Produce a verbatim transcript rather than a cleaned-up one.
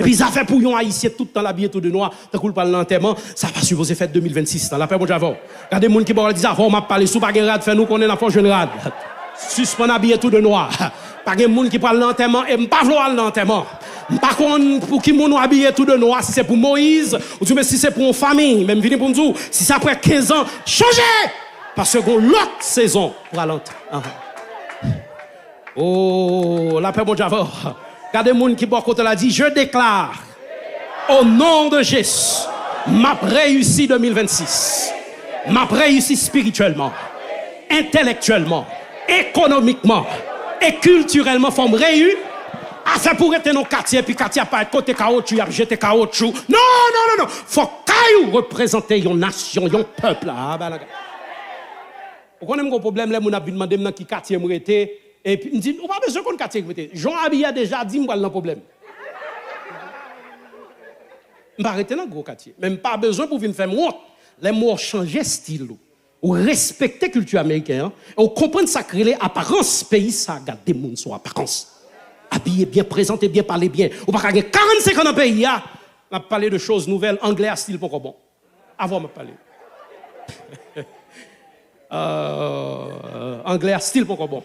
Pi zafè pou yon Ayisyen tout tan l abiye tou de nwa, tankou l pral nan antèman, sa pa sipoze fèt de mil vennsis la. Lapè Bondye avè w. Gade moun ki bò w la, di, "Avè w m ap pale, si w pa gen rad, fè nou konnen n ap fè w jwenn rad." Sispann abiye tou de nwa. Pa gen moun ki pral nan antèman, e m pa vle w al nan antèman. M pa konn pou ki moun w abiye tou de nwa, si se pou Moyiz, ou di, "Men si se pou yon fanmi, men m vini pou m di w, si se apre kenz an, chanje! Paske gon lòt sezon pral antre." Ahan. Oh, lapè Bondye avè w. Gade moun ki bò kote w la, di, "Je déclare, au nom de Jésus, m ap reyisi de mil vennsis. M ap reyisi espirityèlman, entèlektyèlman, ekonomikman e kiltirèlman. Fò m reyi." Afè pou rete nan katye, epi katye ap parèt kote kawotchou, y ap jete kawotchou. Non, non, non, non. Fò kay ou reprezante yon nasyon, yon pèp la. Ah, bagay. Ou konnen m gon pwoblèm lè moun ap vin mande m nan ki katye m rete. Epi m di, "Ou pa bezwen konn katye m rete. Jan w abiye a deja di m pral nan pwoblèm." M pa rete nan gwo katye. Men m pa bezwen pou vin fè m wont. Lè m wè w chanje estil ou, ou respekte kilti ameriken an, e ou konprann sa k rele aparans peyi sa, gade moun sou aparans. Abiye byen, prezante byen, pale byen. Ou pa ka gen karannsenk an nan peyi a, n ap pale de choz nouvèl, anglè a still poko bon. Avè w m ap pale. Euh, anglè a still poko bon.